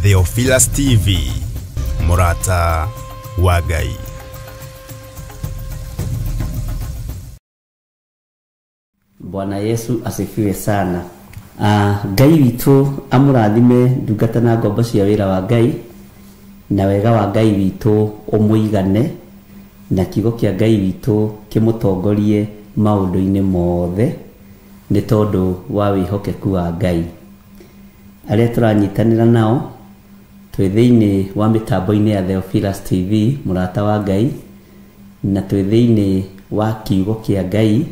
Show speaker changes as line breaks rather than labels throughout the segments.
Theophilus TV, Mũrata wa Ngai.
Bwana Yesu asifiwe sana. Ngai witũ amũrathime ndungata na ngombo cia wĩra wa Ngai, na wega wa Ngai witũ ũmũigane, na kiugo kĩa Ngai witũ kĩmũtongorie maũndũ-inĩ mothe, nĩ tondũ wa wĩhokeku wa Ngai. Arĩa tũranyitanĩra nao twĩ thĩinĩ wa mĩtambo-inĩ ya Theophilus TV, Mũrata wa Ngai, na twĩ thĩinĩ wa kiugo kĩa Ngai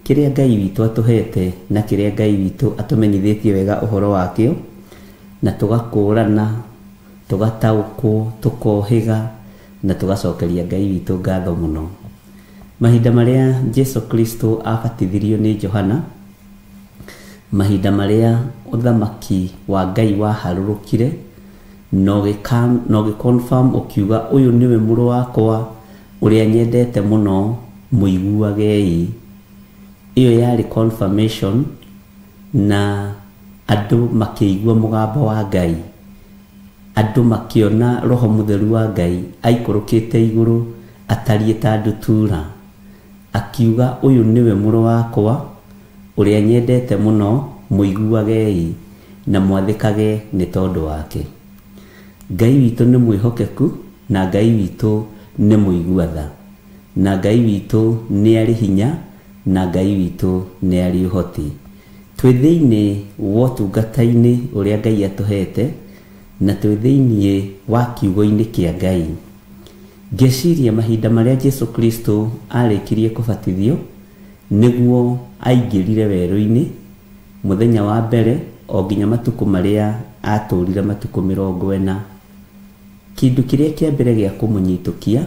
kĩrĩa Ngai witũ atũhete na kĩrĩa Ngai witũ atũmenyithĩtie wega ũhoro wakĩo, na tũgakũrana, tũgataũkwo, tũkohĩga, na tũgacokeria Ngai witũ ngatho mũno. Mahinda marĩa Jesu Kristo abatithirio nĩ Johana, mahinda marĩa ũthamaki wa Ngai waharũrũkire na ũgĩ confirm ũkiuga ũyũ nĩwe mũrũ wakwa ũrĩa nyendete mũno, mũiguagei. Iyo yarĩ confirmation, na andũ makĩigua mũgambo wa Ngai, andũ makĩona Roho Mũtheru wa Ngai aikũrũkĩte igũrũ atariĩ ta ndutura, akiuga ũyũ nĩwe mũrũ wakwa ũrĩa nyendete mũno, mũiguagei na mwathĩkage nĩ tondũ wake. Ngai witũ nĩ mwĩhokeku, na Ngai witũ nĩ mũigua tha, na Ngai witũ nĩ arĩ hinya, na Ngai witũ nĩ arĩ ũhoti. Twĩ thĩinĩ wa ũtungata-inĩ ũrĩa Ngai atũhete, na twĩ thĩinĩ wa kiugo-inĩ kĩa Ngai. Ngeciria mahinda marĩa Jesu Kristo arĩkirie kũbatithio, nĩguo aingĩrire werũ-inĩ mũthenya wa mbere o nginya matukũ marĩa atũrire matukũ 40. Kĩndũ kĩrĩa kĩa mbere gĩa kũmũnyitũkia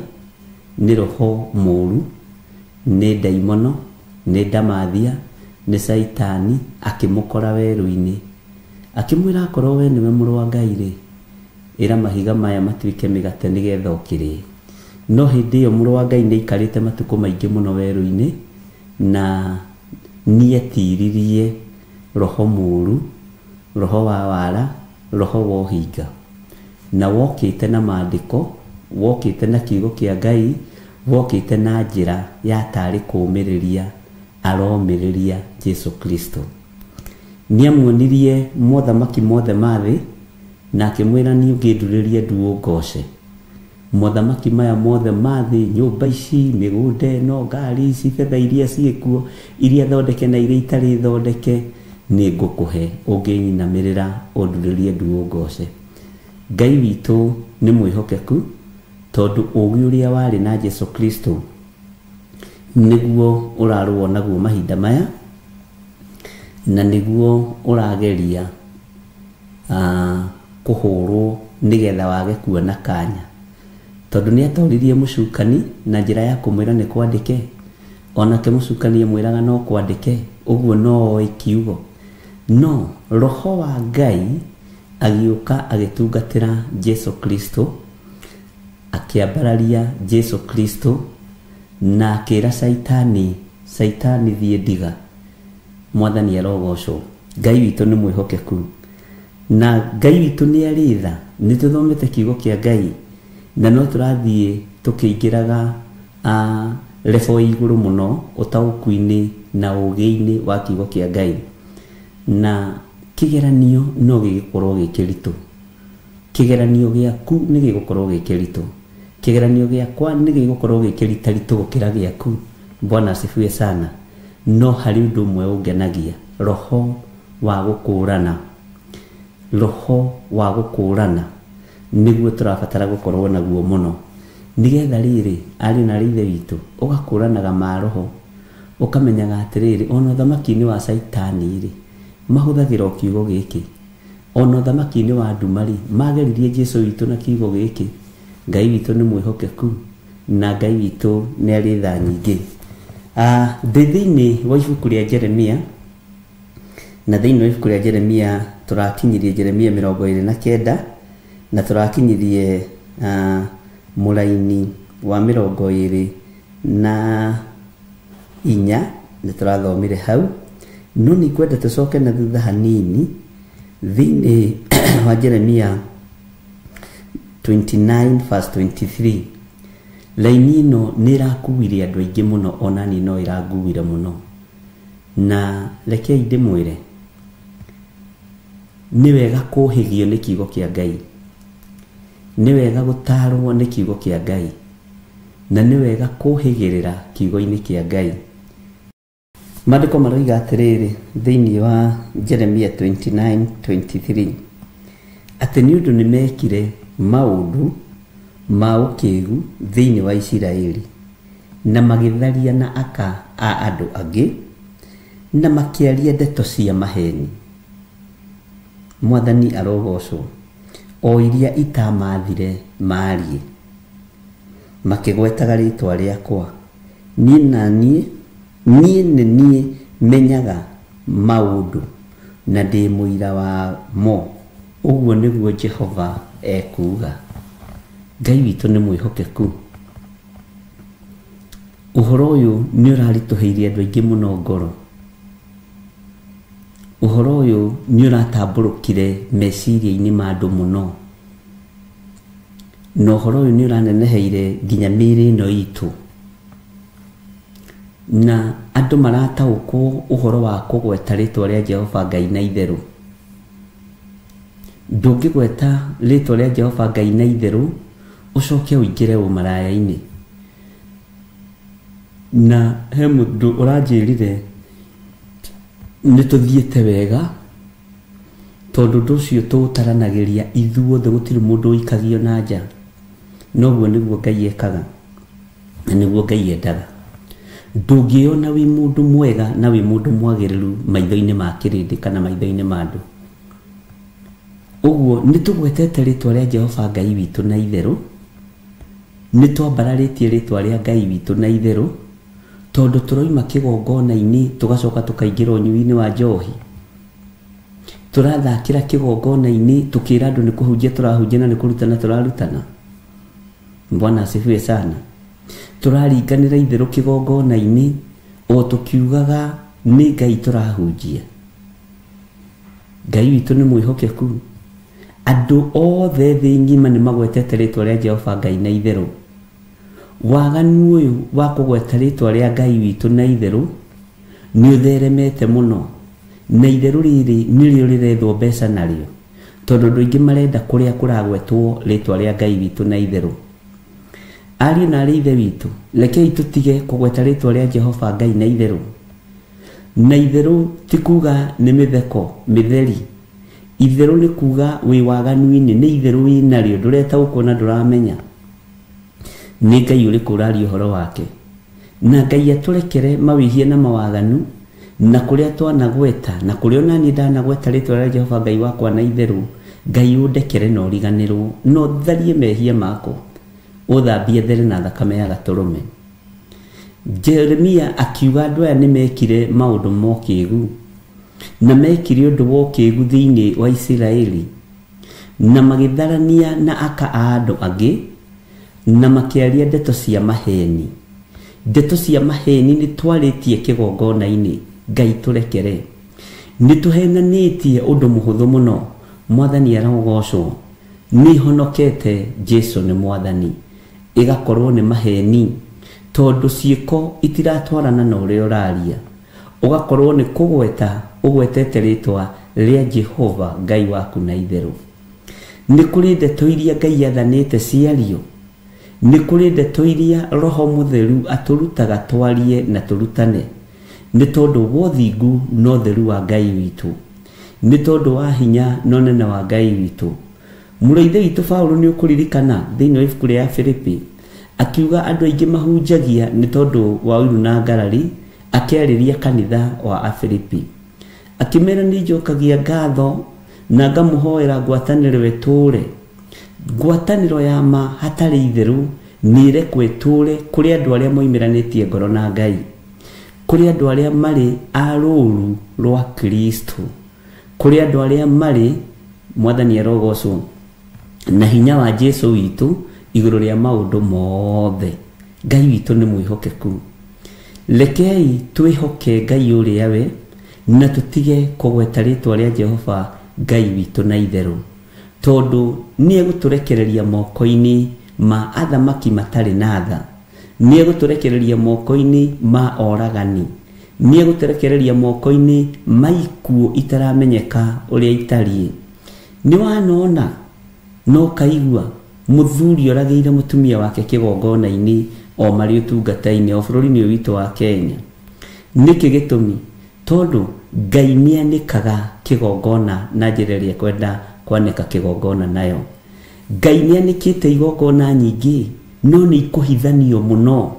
nĩ roho mũũru, nĩ ndaimono, nĩ ndamathia, nĩ Caitani, akĩmũkora werũ-inĩ, akĩmwĩra akorwo we nĩwe mũrũ wa Ngai rĩ, ĩra mahiga maya matuĩke mĩgate nĩgetha ũkĩrĩe. No hĩndĩ ĩyo mũrũ wa Ngai nĩ aikarĩte matukũ maingĩ mũno werũ-inĩ, na nĩetiririe roho mũũru, roho wa wara, roho wa ũhinga, na wokĩte na maandĩko, wokĩte na kiugo kĩa Ngai, wokĩte na njĩra ya tarĩ kũũmĩrĩria aromĩrĩria Jesu Kristo. Nĩamuonirie mothamaki mothe ma thĩ, na akĩmwĩra niĩ ũngĩndurĩria nduũ ngoce. Mothamaki maya mothe ma thĩ, nyũmba ici, mĩgũnda ĩno, ngari ici, betha iria ciĩkuo, iria thondeke na iria itarĩ thondeke, nĩ ngũkũhe ũngĩnyinamĩrĩra ũndurĩrie nduũ ngoce. Ngai witũ nĩ mwĩhokeku, tondũ ũũgĩ ũrĩa warĩ na Jesu Kristo nĩguo ũrarũo naguo mahinda maya, na nĩguo ũrageria kũhũrwo nĩgetha wage kuona kanya, tondũ nĩ atoririe mũcukani na njĩra ya kũmwĩra nĩ kwandĩke, onake mũcukani amwĩraga no kwandĩke, ũguo no oĩ kiugo. No roho wa Ngai agĩũka agĩtungatĩra Jesu Kristo, akĩambararia Jesu Kristo, na akĩra Caitani, Caitani thiĩ ndiga. Mwathani arogocwo. Ngai witũ nĩ mwĩhokeku, na Ngai witũ nĩ arĩ tha. Nĩ tũthomete kiugo kĩa Ngai, na no tũrathiĩ tũkĩingĩraga level igũrũ mũno ũtaũku-inĩ na ũũgĩ-inĩ wa kiugo kĩa Ngai. Na kĩgeranio no gĩgĩkorwo gĩ kĩritũ, kĩgeranio gĩaku nĩ gĩgũkorwo gĩ kĩritũ, kĩgeranio gĩakwa nĩ gĩgũkorwo gĩ kĩritaritũ gũkĩra gĩaku. Bwana asifiwe sana. No harĩ ũndũ ũmwe ũngenagia, roho wa gũkũrana. Roho wa gũkũrana nĩguo tũrabatara gũkorwo naguo mũno, nĩgetha rĩrĩ arĩ na ithe witũ ũgakũranaga maroho, ũkamenyaga atĩrĩrĩ, ona ũthamaki-inĩ wa Caitani rĩ, mahũthagĩra o kiugo gĩkĩ, ona ũthamaki-inĩ wa nduma rĩ, mageririe Jesu witũ na kiugo gĩkĩ. Ngai witũ nĩ mwĩhokeku, na Ngai witũ nĩ arĩ tha nyingĩ. Ndĩ thĩinĩ wa ibuku rĩa Jeremia, na thĩinĩ wa ibuku rĩa Jeremia tũrakinyirie Jeremia 29, na tũrakinyirie mũraini wa 24, nĩ tũrathomire hau. No nĩ ngwenda tũcoke na thutha hanini thĩinĩ wa Jeremia 29 verse 23. Laini ĩno nĩ ĩrakuire andũ aingĩ mũno, ona niĩ no ĩranguire mũno. Na rekei ndĩmwĩre, nĩ wega kũhĩgio nĩ kiugo kĩa Ngai, nĩ wega gũtarwo nĩ kiugo kĩa Ngai, na nĩ wega kũhĩgĩrĩra kiugo-inĩ kĩa Ngai. Maandĩko maroiga atĩrĩrĩ thĩinĩ wa Jeremia 29:23 atĩ nĩ ũndũ nĩ mekire maũndũ ma ũkĩgu thĩinĩ wa Isiraeli, na magĩtharia na aka a andũ angĩ, na makĩaria ndeto cia maheni. Mwathani arogocwo, o iria itamathire maarie, makĩgwetaga rĩtwa rĩakwa. Niĩ na niĩ, niĩ nĩ niĩ menyaga maũndũ na ndĩ mũira wa mo, ũguo nĩguo Jehova ekuuga. Ngai witũ nĩ mwĩhokeku. Ũhoro ũyũ nĩ ũraritũhĩirie andũ aingĩ mũno ngoro. Ũhoro ũyũ nĩ ũratambũrũkire meciria-inĩ ma andũ mũno, na ũhoro ũyũ nĩ ũraneneheire nginya mĩĩrĩ ĩno itũ, na andũ marataũkwo ũhoro wa kũgweta rĩtwa rĩa Jehova Ngai na itherũ. Ndũngĩgweta rĩtwa rĩa Jehova Ngai na itherũ ũcoke ũingĩre ũmaraya-inĩ. Na he mũndũ ũranjĩrire nĩ tũthiĩte wega, tondũ ũndũ ũcio tũũtaranagĩria ithuothe, gũtirĩ mũndũ ũikagio na nja. Noguo nĩguo Ngai ekaga, na nĩguo Ngai endaga. Ndũngĩona wĩ mũndũ mwega na wĩ mũndũ mwagĩrĩru maitho-inĩ ma kĩrĩndĩ kana maitho-inĩ ma andũ. Ũguo nĩ tũgwetete rĩtwa rĩa Jehova Ngai witũ na itherũ, nĩ twambararĩtie rĩtwa rĩa Ngai witũ na itherũ, tondũ tũroima kĩgongona-inĩ tũgacoka tũkaingĩra ũnyui-inĩ wa njohi. Tũrathakĩra kĩgongona-inĩ tũkĩra andũ nĩ kũhunjia tũrahunjia na nĩ kũrutana tũrarutana. Bwana asifiwe sana. Tũraringanĩra itherũ kĩgongona-inĩ o tũkiugaga nĩ Ngai tũrahunjia. Ngai witũ nĩ mwĩhokeku. Andũ othe thĩ ng'ima nĩ magwetete rĩtwa rĩa Jehova Ngai na itherũ. Waganu ũyũ wa kũgweta rĩtwa rĩa Ngai witũ na itherũ nĩ ũtheremete mũno, na itherũ rĩrĩ nĩrĩo rĩrethwo mbeca narĩo, tondũ andũ aingĩ marenda kũrĩa kũragwetwo rĩtwa rĩa Ngai witũ na itherũ. Ariũ na arĩ ithe witũ, rekei tũtige kũgweta rĩtwa rĩa Jehova Ngai na itherũ. Na itherũ ti kuga nĩ mĩtheko mĩtheri, itherũ nĩ kuga wĩ waganu-inĩ, nĩ itherũ wĩ narĩo, ndũretaũkwo na ndũramenya nĩ Ngai ũrĩkũ ũraria ũhoro wake. Na Ngai atũrekere mawĩhia na mawaganu, na kũrĩa twanagweta, na kũrĩa ona niĩ ndanagweta rĩtwa rĩa Jehova Ngai wakwa na itherũ, Ngai ũndekere na ũriganĩrwo, na ũtharie mehia makwa, ũthambie there na thakame ya gatũrũme. Jeremia akiuga andũ aya nĩ mekire maũndũ ma ũkĩgu, na mekire ũndũ wa ũkĩgu thĩinĩ wa Isiraeli, na magĩtharania na aka a andũ angĩ, na makĩaria ndeto cia maheni. Ndeto cia maheni nĩ twarĩtie kĩgongona-inĩ, Ngai tũrekere. Nĩ tũhenanĩtie ũndũ mũhũthũ mũno. Mwathani arogocwo, nĩ honokete, Jesu nĩ mwathani. Ĩgakorwo nĩ maheni, tondũ ciĩko itiratwarana na ũrĩa ũraria. Ũgakorwo nĩ kũgweta ũgwetete rĩtwa rĩa Jehova Ngai waku na itherũ. Nĩ kũrĩ ndeto iria Ngai athanĩte ciario, nĩ kũrĩ ndeto iria Roho Mũtheru atũrutaga twarie na tũrutane, nĩ tondũ wa ũthingu na ũtheru wa Ngai witũ, nĩ tondũ wa hinya na ũnene wa Ngai witũ. Mũrũ ithe witũ Paũlũ nĩ ũkũririkana thĩinĩ wa ibuku rĩa Filipi akiuga andũ aingĩ mahunjagia nĩ tondũ wa ũiru na ngarari, akĩarĩria kanitha wa Afilipi akĩmera nĩ njokagia ngatho na ngamũhoera ngwatanĩro ĩtũũre, ngwatanĩro ya ma hatarĩ itherũ nĩ ĩrekwo ĩtũũre kũrĩ andũ arĩa moimĩranĩtie ngoro na Ngai, kũrĩ andũ arĩa marĩ a rũũru rwa Kristo, kũrĩ andũ arĩa marĩ, Mwathani arogocwo, na hinya wa Jesu witũ igũrũ rĩa maũndũ mothe. Ngai witũ nĩ mwĩhokeku. Rekei twĩhoke Ngai ũrĩa we, na tũtige kũgweta rĩtwa rĩa Jehova Ngai witũ na itherũ. Tondũ nĩ egũtũrekereria moko-inĩ ma athamaki matarĩ na tha, nĩ egũtũrekereria moko-inĩ ma oragani, nĩ egũtũrekereria moko-inĩ ma ikuũ itaramenyeka ũrĩa itariĩ. Nĩ wanona no kaigua mũthuri oragĩire mũtumia wake kĩgongona-inĩ o marĩ ũtungata-inĩ o bũrũri-inĩ ũyũ witũ wa Kenya. Nĩkĩ gĩtũmi? Tondũ Ngai nĩanĩkaga kĩgongona na njĩra ĩrĩa ekwenda kwanĩka kĩgongona nayo. Ngai nĩanĩkĩte igongona nyingĩ, no nĩ ikũhithanio mũno,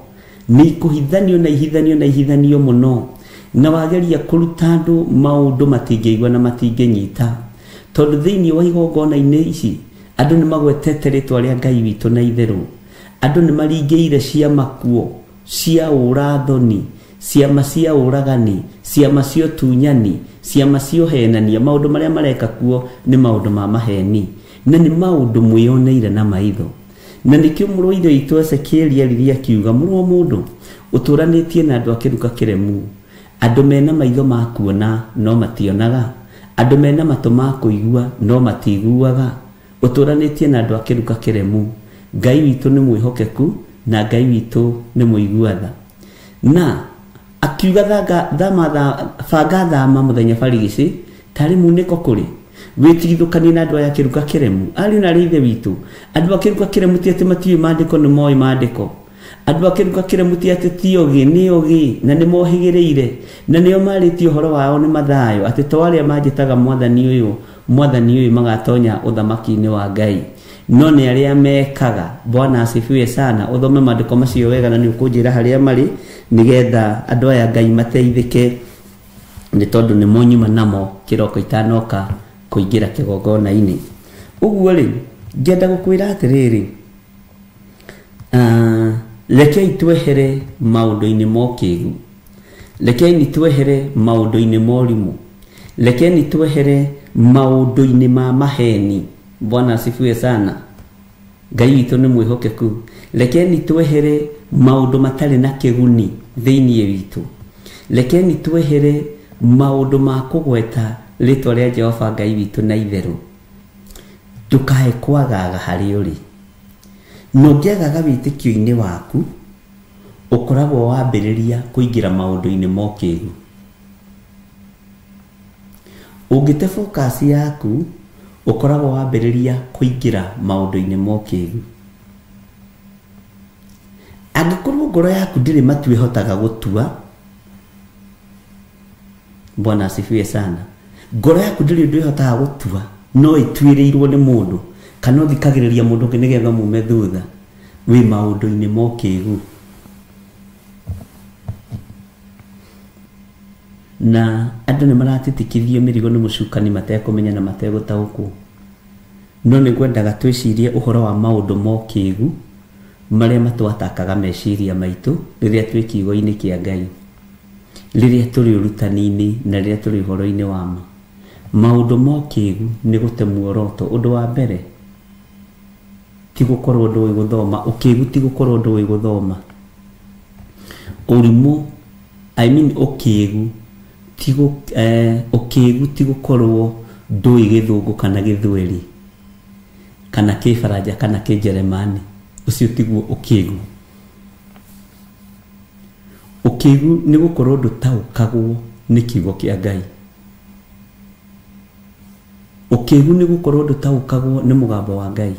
nĩ ikũhithanio na ihithanio na ihithanio mũno, na wageria kũruta andũ maũndũ matingĩigua na matingĩnyita. Tondũ thĩinĩ wa igongona-inĩ ici andũ nĩ magwetete rĩtwa rĩa Ngai witũ na itherũ, andũ nĩ maringĩire ciama kuo cia ũrathoni, ciama cia ũragani, ciama cia ũtunyani, ciama cia ũhenania. Maũndũ marĩa mareka kuo nĩ maũndũ ma maheni, na nĩ maũndũ mwĩoneire na maitho. Na nĩkĩo mũrũ wa ithe witũ Ezekieli aririe akiuga, mũrũ wa mũndũ, ũtũranĩtie na andũ a kĩruka kĩremu, andũ mena maitho ma kuona no mationaga, andũ mena matũ ma kũigua no matiguaga. Ũtũranĩtie na andũ a kĩruka kĩremu. Ngai witũ nĩ mwĩhokeku na Ngai witũ nĩ mũigua tha. Na akiuga banga thama mũthenya barigici tarĩ munĩko kũrĩ wĩtigithũkanie na andũ aya kĩruka kĩremu. Ariũ na arĩ ithe witũ, andũ a kĩruka kĩremu ti atĩ matiũĩ maandĩko, nĩ moĩ maandĩko. Andũ a kĩruka kĩremu ti atĩ ti ogĩ, nĩ ogĩ na nĩ mohĩgĩrĩire, na nĩo marĩtie ũhoro wao nĩ mathayo, atĩ to arĩa manjĩtaga mwathani ũyũ, mwathani ũyũ magatonya ũthamaki-inĩ wa Ngai, no nĩ arĩa mekaga. Bwana asifiwe sana. Ũthome maandĩko macio wega na nĩ ũkũnjĩra harĩa marĩ, nĩgetha andũ aya Ngai mateithĩke, nĩ tondũ nĩ monyuma namo kĩroko itanoka kũingĩra kĩgongona-inĩ. Ũguo rĩ, ngĩenda gũkwĩra atĩrĩrĩ, rekei twehere maũndũ-inĩ ma ũkĩgu, rekei twehere maũndũ-inĩ ma ũrimũ, rekei twehere maũndũ-inĩ ma maheni. Bwana asifiwe sana. Ngai witũ nĩ mwĩhokeku. Rekeni twehere maũndũ matarĩ na kĩguni thĩinĩ witũ. Rekeni twehere maũndũ ma kũgweta rĩtwa rĩa Jehova Ngai witũ na itherũ. Ndũkae kwagaga harĩ ũrĩ. Na ũngĩagaga wĩtĩkio-inĩ waku, ũkoragwo wambĩrĩria kũingĩra maũndũ-inĩ ma ũkĩgu. Ũngĩte focus yaku, ũkoragwo wambĩrĩria kũingĩra maũndũ-inĩ ma ũkĩgu. Angĩkorwo ngoro yaku ndĩrĩ matu ĩhotaga gũtua, Bwana asifiwe sana, ngoro yaku ndĩrĩ ũndũ ĩhotaga gũtua, no ĩtuĩrĩirwo nĩ mũndũ kana ũthikagĩrĩria mũndũ ũngĩ nĩgetha mume thutha, wĩ maũndũ-inĩ ma ũkĩgu. Na andũ nĩ maratitikithio mĩrigo nĩ mũcukani matekũmenya na mategũtaũkwo. No nĩ ngwendaga twĩcirie ũhoro wa maũndũ ma ũkĩgu marĩa matwatakaga meciria maitũ rĩrĩa twĩ kiugo-inĩ kĩa Ngai, rĩrĩa tũrĩ ũrutani-inĩ na rĩrĩa tũrĩ ũhoro-inĩ wa ma. Maũndũ ma ũkĩgu nĩ gũte muoroto. Ũndũ wa mbere ti gũkorwo ndũĩ gũthoma. Ũkĩgu ti gũkorwo ndũĩ gũthoma. Ũrimũ, I mean ũkĩgu ti ũkĩgu ti gũkorwo ndũĩ gĩthũngũ kana gĩthweri kana kĩbaranja kana kĩnjeremani. Ũcio tiguo ũkĩgu. Ũkĩgu nĩ gũkorwo ndũtaũkagwo nĩ kiugo kĩa Ngai. Ũkĩgu nĩ gũkorwo ndũtaũkagwo nĩ mũgambo wa Ngai.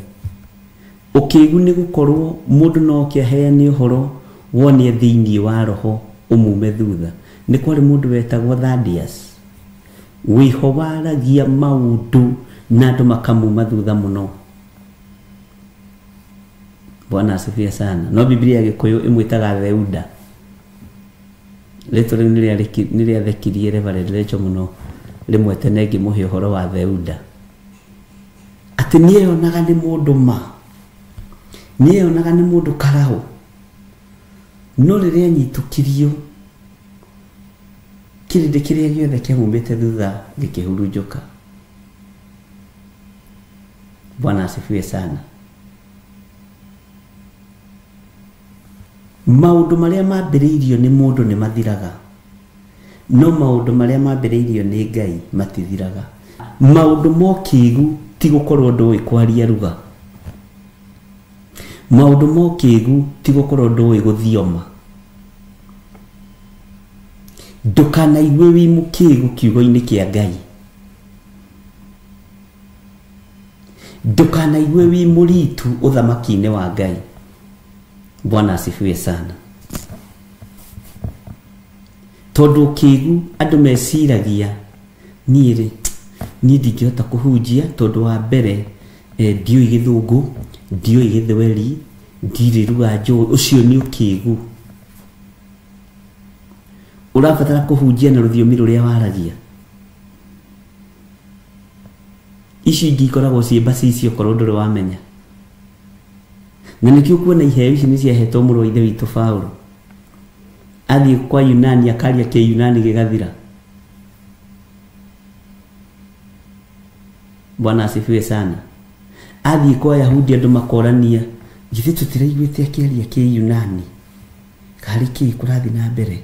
Ũkĩgu nĩ gũkorwo mũndũ no oke aheane ũhoro wone thĩinĩ wa roho ũmume thutha. Nĩ kwarĩ mũndũ wetagwo Thaddeus, wĩho waragia maũndũ na andũ makamuma thutha mũno. Bwana asifiwe sana. No Biblia ya Gĩkũyũ ĩmwĩtaga Theuda. Rĩtwa rĩu nĩ rĩathekirie Reverend Rachel mũno rĩmwe tene ngĩmũhe ũhoro wa Theuda, atĩ nĩeyonaga nĩ mũndũ ma, nĩeyonaga nĩ mũndũ karahũ, no rĩrĩa anyitũkirio kĩrĩndĩ kĩrĩa gĩothe kĩamumĩte thutha gĩkĩhurunjũka. Bwana asifiwe sana. Maũndũ marĩa mambĩrĩirio nĩ mũndũ nĩ mathiraga, no maũndũ marĩa mambĩrĩirio nĩ Ngai matithiraga. Maũndũ ma ũkĩgu ti gũkorwo ndũĩ kwaria ruga. Maũndũ ma ũkĩgu ti gũkorwo ndũĩ gũthioma. Ndũkanaigue wĩ mũkĩgu kiugo-inĩ kĩa Ngai. Ndũkanaigue wĩ mũritu ũthamaki-inĩ wa Ngai. Bwana asifiwe sana. Tondũ ũkĩgu andũ meciragia niĩ rĩ, niĩ ndingĩhota kũhunjia tondũ wa mbere ndiũĩ gĩthũngũ, ndiũĩ gĩthweri, ndirĩ ruga njũĩ. Ũcio nĩ ũkĩgu. Ũrabatara kũhunjia na rũthiomi rũrĩa waragia. Ici ingĩ ikoragwo ciĩ mbacici okorwo ndũrĩ wamenya. Na nĩkĩo kuona iheo ici nĩ ciahetwo mũrũ wa ithe witũ Paulo. Athiĩ kwa Yunani akaria kĩyunani gĩgathira. Bwana asifiwe sana. Athiĩ kwa Yahudi andũ makorania, githĩ tũtiraiguĩte akĩaria kĩyunani, karĩ kĩĩ kũrathiĩ na mbere?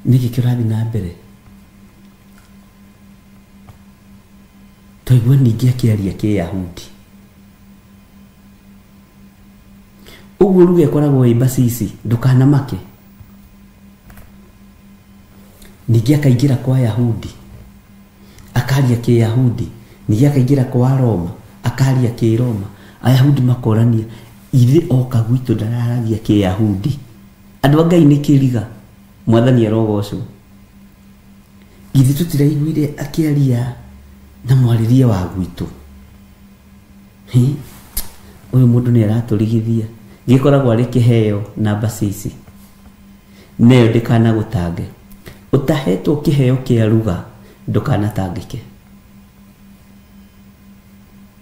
Nĩkĩ kĩrathiĩ na mbere? Twaigua ningĩ akĩaria kĩyahudi. Ũguo ruga ĩkoragwo ĩ mbacici, ndũkanamake. Ningĩ akaingĩra kwa Yahudi akaria kĩyahudi, ningĩ akaingĩra kwa Roma akaria kĩroma. Ayahudi makorania, ithe oka gwitũ ndararagia kĩyahudi. Andũ a Ngai nĩ kĩriga, mwathani arogocwo. Ithe tũtiraiguire akĩaria na mwarĩrie wa gwitũ. Ũyũ mũndũ nĩ aratũrigithia. Gĩkoragwo arĩ kĩheo na mbacici. Neyo ndĩkanagũtange. Ũtahetwo kĩheo kĩa ruga ndũkanatangĩke.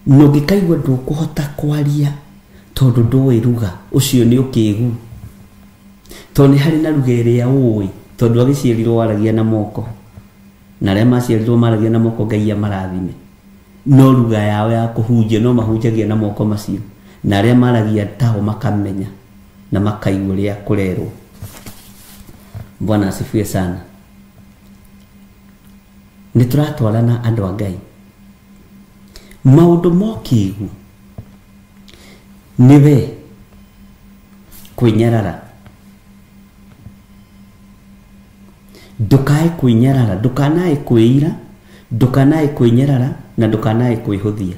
Na ũngĩkaigua ndũkũhota kwaria tondũ ndũĩ ruga, ũcio nĩ ũkĩgu. Tondũ nĩ harĩ na ruga ĩrĩa ũĩ, tondũ agĩciarirwo waragia na moko. Na arĩa maciarirwo maragia na moko Ngai amarathime. No ruga yao ya kũhunjia no mahunjagia na moko macio. Na arĩa maragia tao makamenya na makaigua ũrĩa kũrerwo. Bwana asifiwe sana. Nĩ tũratwarana andũ a Ngai. Maũndũ ma ũkĩgu nĩwe kwĩnyarara. Ndũkae kwĩnyarara, ndũkanae kwĩira, ndũkanae kwĩnyarara na ndũkanae kwĩhũthia.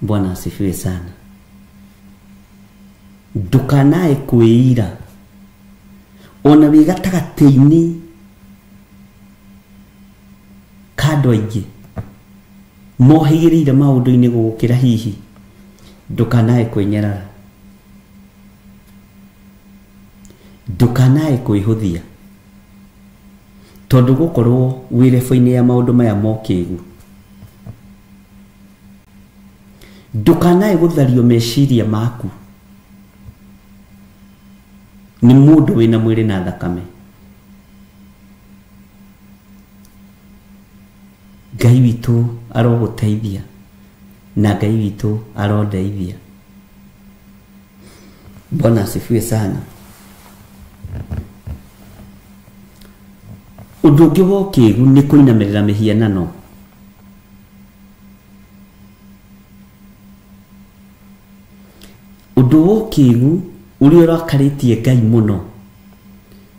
Bwana asifiwe sana. Ndũkanae kwĩira ona wĩ gatagatĩ-inĩ ka andũ aingĩ mohĩgĩrĩire maũndũ-inĩ gũgũkĩra hihi, ndũkanae kwĩnyarara, ndũkanae kwĩhũthia, tondũ gũkorwo wĩ rebo-inĩ ya maũndũ maya mokĩgu. Ndũkanae gũthario meciria maku nĩ mũndũ wĩna mwĩrĩ na thakame. Ngai witũ arogũteithia na Ngai witũ arondeithia. Bwana asifiwe sana. Ũndũ ũngĩ wa ũkĩgu nĩ kũinamĩrĩra mĩhianano. Ũndũ wa ũkĩgu ũrĩa ũrakarĩtie Ngai mũno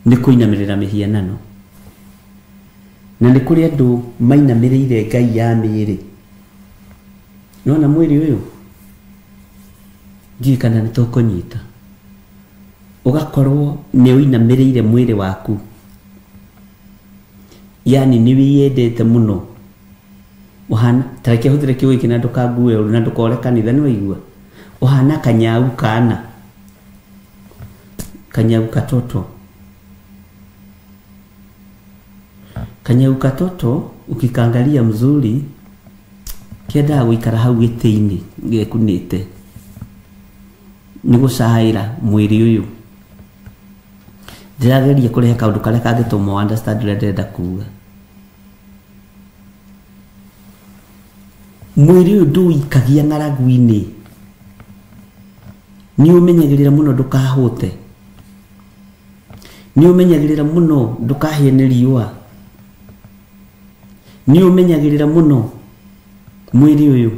nĩ kũinamĩrĩra mĩhianano. Na nĩ kũrĩ andũ mainamĩrĩire Ngai ya mĩĩrĩ. Nĩwona mwĩrĩ ũyũ, ndiũĩ kana nĩ tũkũnyita. Ũgakorwo nĩ ũinamĩrĩire mwĩrĩ waku, yani nĩ wĩyendete mũno. Ũhana ta reke hũthĩre kiugo gĩkĩ na ndũkangue ũru na ndũkore kanitha, nĩ waigua? Ũhana kanyau kana kanyau katoto. Kanyau katoto ukikangalia mzuri kiendaga gũikara hau gĩtĩ-inĩ gekunĩte nĩ gũcaĩra mwĩrĩ ũyũ. Ndĩrageria kũrehe kaũndũ karĩa kangĩtũma understand ũrĩa ndĩrenda kuga. Mwĩrĩ ũyũ ndũikagia ng'aragu-inĩ, nĩ ũmenyagĩrĩra mũno ndũkahũte, nĩ ũmenyagĩrĩra mũno ndũkahĩe nĩ riũa. Nĩ ũmenyagĩrĩra mũno mwĩrĩ ũyũ,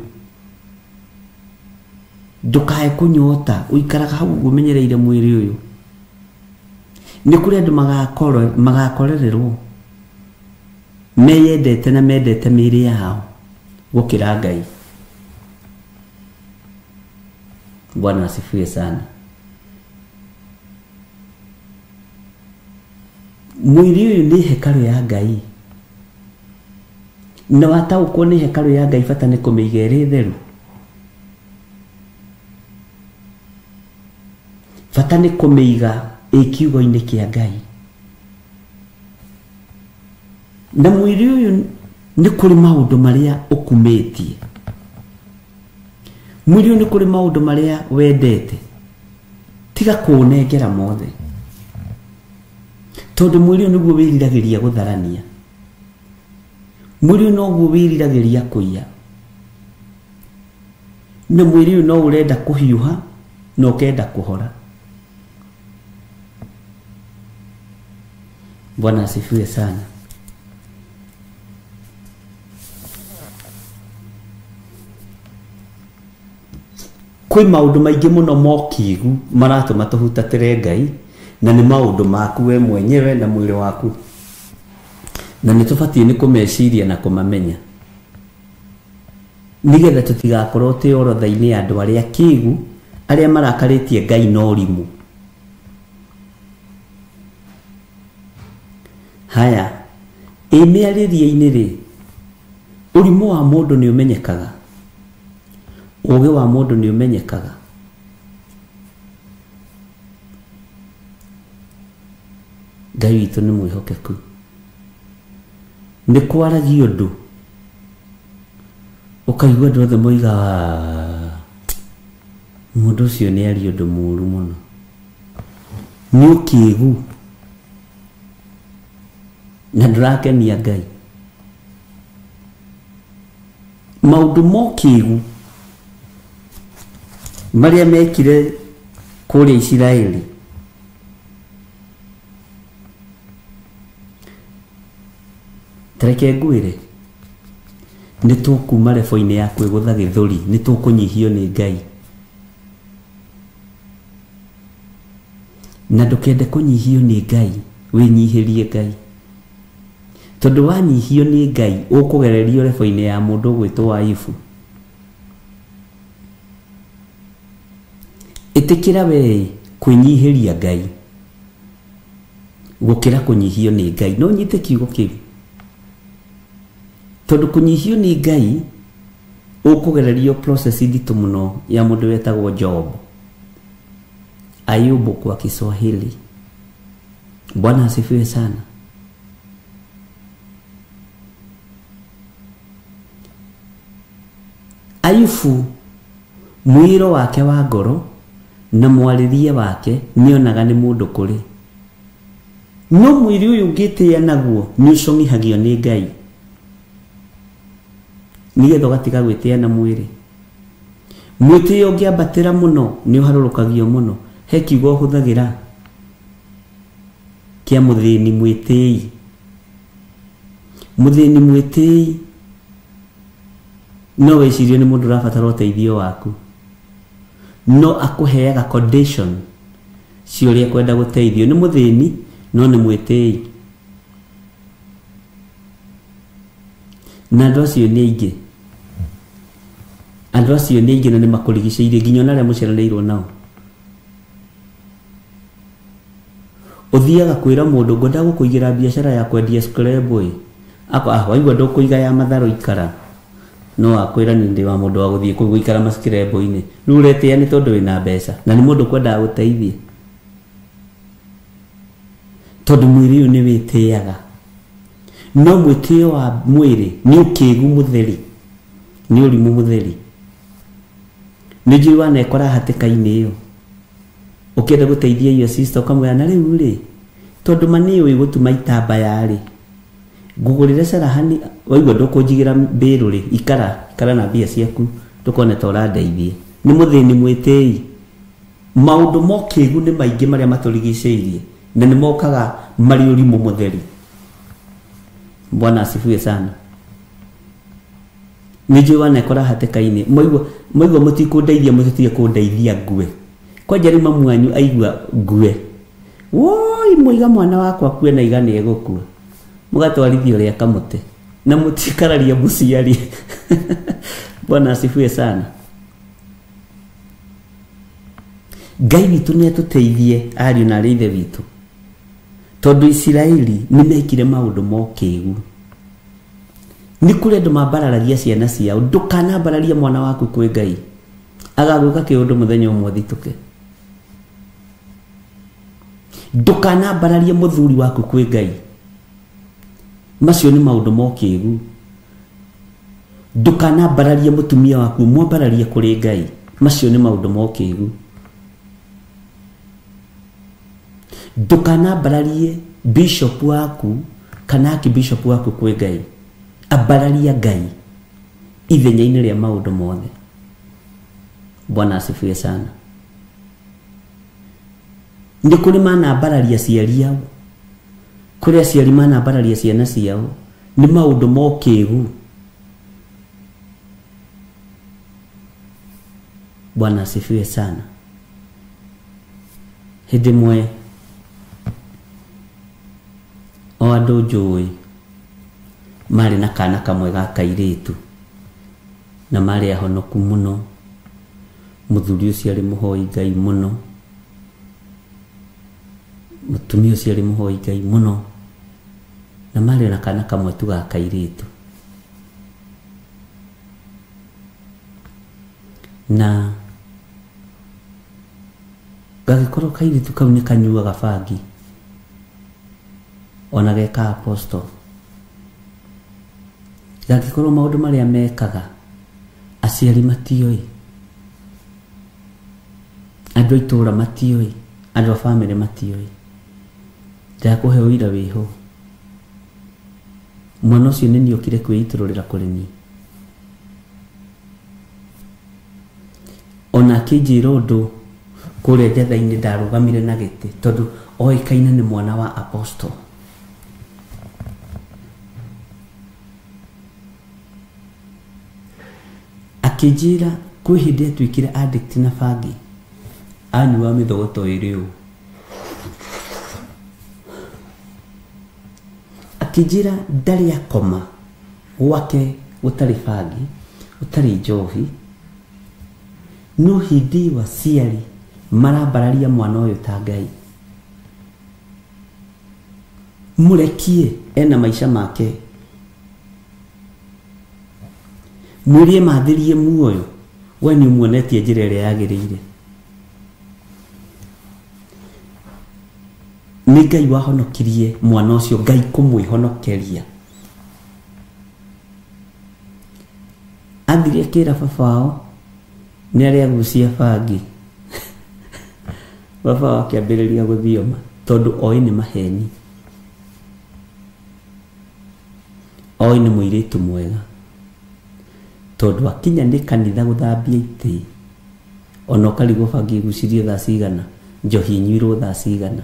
ndũkae kũnyota, ũikaraga hau ũguo ũmenyereire mwĩrĩ ũyũ. Nĩ kũrĩ andũ magakorererwo meyendete na mendete mĩĩrĩ yao gũkĩra Ngai. Bwana asifiwe sana. Mwĩrĩ ũyũ nĩ hekarũ ya Ngai, na wataũkwo nĩ hekarũ ya Ngai bata nĩ kũmĩiga ĩrĩ theru, bata nĩ kũmĩiga ĩ kiugo-inĩ kĩa Ngai. Na mwĩrĩ ũyũ nĩ kũrĩ maũndũ marĩa ũkumĩtie, mwĩrĩ ũyũ nĩ kũrĩ maũndũ marĩa wendete, tiga kũũnengera mothe, tondũ mwĩrĩ ũyũ nĩguo wĩriragĩria gũtharania, mwĩrĩ ũyũ noguo wĩriragĩria kũiya, na mwĩrĩ ũyũ no ũrenda kũhiũha na ũkenda kũhora. Bwana asifiwe sana. Kwĩ maũndũ maingĩ mũno mokigu maratũma tũhutatĩre Ngai, na nĩ maũndũ maku we mwenyewe na mwĩrĩ waku, na nĩ tũbatiĩ nĩ kũmeciria na kũmamenya, nĩgetha tũtigakorwo twĩ orodha-inĩ ya andũ arĩa kĩgu, arĩa marakarĩtie Ngai na ũrimũ. Haya, ĩ mĩarĩrie-inĩ rĩ, ũrimũ wa mũndũ nĩ ũmenyekaga, ũũgĩ wa mũndũ nĩ ũmenyekaga. Ngai witũ nĩ mwĩhokeku, nĩ kwaragia ũndũ ũkaigua andũ othe moiga mũndũ ũcio nĩ aria ũndũ mũũru mũno, nĩ ũkĩgu na ndũrakenia Ngai. Maũndũ mokĩgu marĩa mekire kũrĩa Isiraeli, tareke ngwĩre, nĩ tũkuma rebo-inĩ ya kwĩgũtha gĩthũri, nĩ tũkũnyihio nĩ Ngai. Na ndũkende kũnyihio nĩ Ngai, wĩnyihĩrie Ngai, tondũ wanyihio nĩ Ngai ũkũgererio rebo-inĩ ya mũndũ ũgwĩtwo Ayubu. Ĩtĩkĩra we kwĩnyihĩria Ngai gũkĩra kũnyihio nĩ Ngai. No nyite kiugo kĩu, tondũ kũnyihio nĩ Ngai ũkũgererio process nditũ mũno ya mũndũ wetagwo Job, Ayubu kwa Kiswahili. Bwana asifiwe sana. Ayubu mwĩro wake wa ngoro na mwarĩrie wake nĩonaga nĩ mũndũ kũrĩ, no mwĩrĩ ũyũ ũngĩtĩĩa naguo nĩ ũcong'ihagio nĩ Ngai, nĩgetha ũgatiga gwĩtĩĩa na mwĩrĩ. Mwĩtĩo ũngĩambatĩra mũno nĩ ũharũrũkagio mũno. He kiugo ũhũthagĩra kĩa mũthĩni mwĩtĩi. Mũthĩni mwĩtĩi no wĩcirie nĩ mũndũ ũrabatara ũteithio waku, no akũheaga condition cia ũrĩa kwenda gũteithio. Nĩ mũthĩni no nĩ mwĩtĩi, na andũ acio nĩ aingĩ, andũ acio nĩ aingĩ na nĩ makũrigicĩirie nginya ona arĩa mũciaranĩirwo nao. Ũthiaga kwĩra mũndũ ngwenda gũkũigĩra biacara ya kwendia scrabble, waigua ndũkũiga ya matharũ ikara, no akwĩra nĩ ndĩ wa mũndũ wa gũthiĩ kũu gũikara mascrabble-inĩ, rĩu ũretĩĩa nĩ tondũ wĩna mbeca na nĩ mũndũ kwendaga gũteithia, tondũ mwĩrĩ ũyũ nĩ wĩtĩaga. No mwĩtĩo wa mwĩrĩ nĩ ũkĩgu mũtheri, nĩ ũrimũ mũtheri. Nĩ njũĩ wanekora hatĩka-inĩ ĩyo ũkĩenda gũteithia your sister, ũkamwĩra na rĩu rĩ, tondũ ma nĩ ũĩ gũtuma itambaya rĩ, ngũgũrĩre carahani, waigua ndũkũnjigĩra mbĩrũ rĩ, ikara ikara na mbia ciaku ndũkone ta ũrandeithia. Nĩ mũthĩni mwĩtĩi. Maũndũ mokĩgu nĩ maingĩ marĩa matũrigicĩirie, na nĩ mokaga marĩ ũrimũ mũtheri. Bwana asifiwe sana. Nĩ njũĩ wanekora hatĩka-inĩ mwaigua mũtikũndeithia mũtitige kũndeithia ngue. Kwanja rĩu mamu wanyu aigua ngue, woi mũiga mwana wakwa akue na iga nĩ egũkua, mũgatwarithia ũrĩa kamũtĩ na mũtikararia mũciari. Bwana asifiwe sana. Ngai witũ nĩ atũteithie ariũ na arĩ ithe witũ, tondũ Isiraeli nĩ mekire maũndũ ma ũkĩgu. Nĩ kũrĩ andũ mambararagia ciana ciao. Ndũkanambararie mwana waku kwĩ Ngai, agagwĩka kĩũndũ mũthenya ũmwe ũthitũke. Ndũkanambararie mũthuri waku kwĩ Ngai, macio nĩ maũndũ ma ũkĩgu. Ndũkanambararie mũtumia waku, mwambararie kũrĩ Ngai, macio nĩ maũndũ ma ũkĩgu. Ndũkanambararie bishop waku kana archbishop waku kwĩ Ngai, ambararia Ngai ithenya-inĩ rĩa maũndũ mothe. Bwana asifiwe sana. Nĩ kũrĩ manambararia aciari ao, kũrĩ aciari manambararia ciana ciao, nĩ maũndũ ma ũkĩgu. Bwana asifiwe sana. Hĩndĩ ĩmwe o andũ njũĩ marĩ na kana kamwe ga kairĩtu na marĩ ahonoku mũno. Mũthuri ũcio arĩ mũhoi Ngai mũno, mũtumia ũcio arĩ mũhoi Ngai mũno, na marĩ na kana kamwe tu ga kairĩtu. Na gagĩkorwo kairĩtu kau nĩ kanyuaga bangi ona geka apostle. Gagĩkorwo maũndũ marĩa mekaga aciari matiũĩ, andũ a itũũra matiũĩ, andũ a bamĩrĩ matiũĩ. Ndakũhe ũira wĩho, mwana ũcio nĩ niĩ okire kwĩitũrũrĩra kũrĩ niĩ. Ona akĩnjĩra ũndũ kũrĩa njatha-inĩ ndarũgamire na gĩtĩ, tondũ oĩkaine nĩ mwana wa apostle. Akĩnjĩra kwĩ hĩndĩ atuĩkire addict na bangi, anyua mĩthogoto ĩrĩ ũũ. Akĩnjĩra ndarĩ akoma gwake gũtarĩ bangi, gũtarĩ njohi, no hĩndĩ ĩyo aciari marambararia mwana ũyũ ta Ngai. Mũrekie ena maica make, mwĩrie mathĩrie muoyo, we nĩ ũmuonetie njĩra ĩrĩa yagĩrĩire. Nĩ Ngai wahonokirie mwana ũcio, Ngai kũmwĩhonokeria. Athire akĩra baba wao nĩ arĩa agucia bangi. Baba wao akĩambĩrĩria gũthioma tondũ oĩ nĩ maheni, oĩ nĩ mũirĩtu mwega, tondũ akinya nĩ kanitha gũthambia itĩ, ona ũkarigwo bangi ĩgucirio thaa cigana, njohi inyuirwo thaa cigana.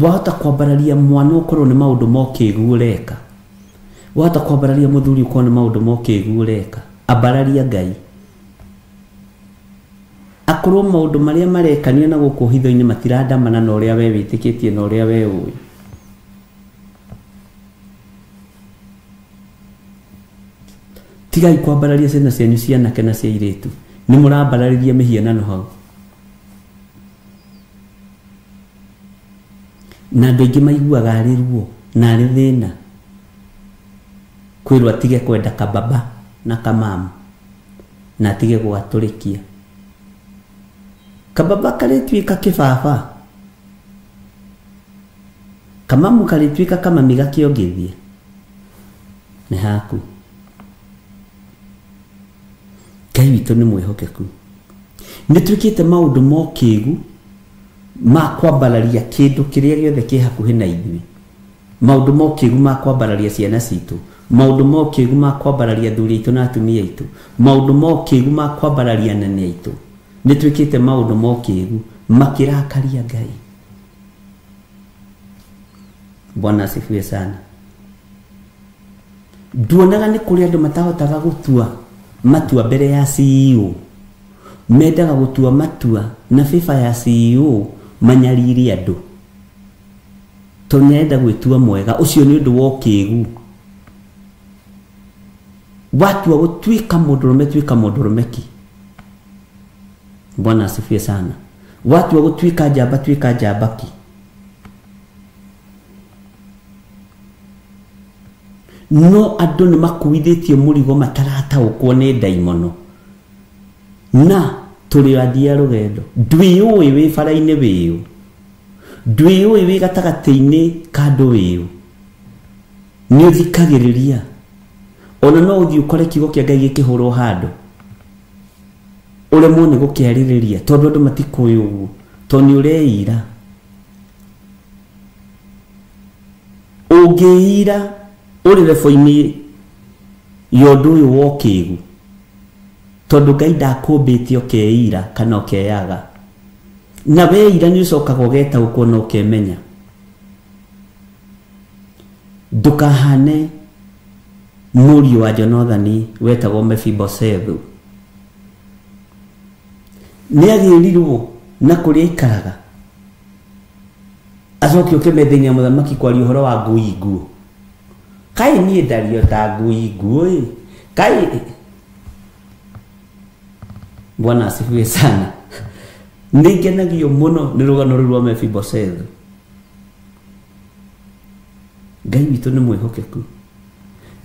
Wahota kwambararia mwana ũkorwo nĩ maũndũ ma ũkĩgu ũreka, wahota kwambararia mũthuri ũkorwo nĩ maũndũ ma ũkĩgu ũreka, ambararia Ngai. Akorwo maũndũ marĩa marekanio na gũkũ hitho-inĩ matirandamana na ũrĩa we wĩtĩkĩtie na ũrĩa we ũĩ. Tigai kwambararia ciana cianyu cia anake na cia airĩtu, nĩ mũrambararĩria mĩhianano hau. Na andũ aingĩ maiguaga arĩ ruo na arĩ thĩna kwĩrwo atige kwenda kababa na kamamu na atige gũgatũrĩkia. Kababa karĩtuĩka kĩbaba, kamamu karĩtuĩka kamami gakĩongithia. Nĩ haku. Ngai witũ nĩ mwĩhokeku. Nĩ twĩkĩte maũndũ ma ũkĩgu ma kwambararia kĩndũ kĩrĩa gĩothe kĩ hakuhĩ na ithuĩ, maũndũ ma ũkĩgu ma kwambararia ciana citũ, maũndũ ma ũkĩgu ma kwambararia athuri aitũ na atumia aitũ, maũndũ ma ũkĩgu ma kwambararia anene aitũ. Nĩ twĩkĩte maũndũ ma ũkĩgu makĩrakaria Ngai. Bwana asifiwe sana. Nduonaga nĩ kũrĩ andũ matahotaga gũtua matua mbere ya CEO. Mendaga gũtua matua na favor ya CEO manyarire andũ. Tondũ nĩarenda gwĩtua mwega, ũcio nĩ ũndũ wa ũkĩgu. Watua gũtuĩka mũndũrũme, tuĩka mũndũrũme ki. Bwana asifiwe sana. Watua gũtuĩka njamba, tuĩka njamba ki. No andũ nĩ makuithĩtie mũrigo matarataũkwo nĩ ndaimono. Na tũrĩ athii a rũgendo. Ndwĩyũĩ wĩ bara-inĩ wĩyũ. Ndwĩyũĩ wĩ gatagatĩ-inĩ ka andũ wĩyũ. Nĩ ũthikagĩrĩria. Ona no ũthiĩ ũkore kiugo kĩa Ngai gĩkĩhũrwo handũ. Ũremwo nĩ gũkĩarĩrĩria tondũ andũ matikũĩ ũguo. Tondũ nĩ ũreira. Ũngĩira ũrĩ rebo-inĩ ya ũndũ ũyũ wa ũkĩgu. Tondũ Ngai ndakũmbĩte ũkeira kana ũkeyaga. Na weira nĩ ũcokaga ũgetaũkwo na ũkemenya. Ndũkahane mũriũ wa Jonathani wetagwo Mefiboshethu. Nĩagĩrirwo na kũrĩa aikaraga. Acoke ũke metha-inĩ ya mũthamaki kwaria ũhoro wa ngui nguũ. Kaĩ niĩ ndario ta ngui nguũ ĩ. Kaĩ. Bwana asifiwe sana. Nĩngenagio mũno nĩ rũgano rũu rwa Mefiboshethu. Ngai witũ nĩ mwĩhokeku.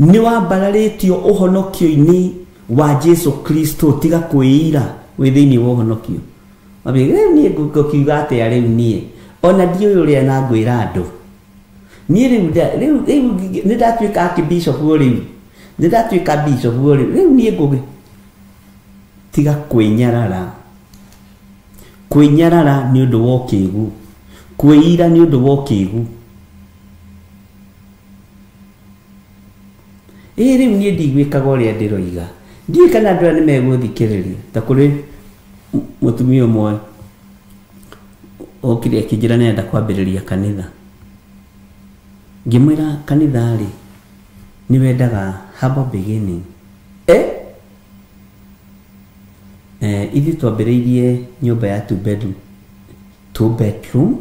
Nĩ wambararĩtio ũhonokio-inĩ wa Jesu Kristo, tiga kwĩira wĩ thĩinĩ wa ũhonokio. Mambia, rĩu niĩ ngũkiuga atĩa rĩu niĩ? Ona ndiũĩ ũrĩa na ngwĩra andũ. Niĩ rĩu nĩ ndatuĩka archbishop rĩu. Nĩ ndatuĩka bishop rĩu. Rĩu niĩ ngũgĩ. Tiga kwĩnyarara. Kwĩnyarara nĩ ũndũ wa ũkĩgu. Kwĩira nĩ ũndũ wa ũkĩgu. Ĩ rĩu niĩ ndigwĩkaga ũrĩa ndĩroiga. Ndiũĩ kana andũ aya nĩ megũthikĩrĩria. Ta kũrĩ mũtumia ũmwe okire akĩnjĩra nĩarenda kwambĩrĩria kanitha. Ngĩmwĩra kanitha rĩ nĩ wendaga humble beginning. Ithuĩ twambĩrĩirie nyũmba ya 2 bedroom. 2 bedroom?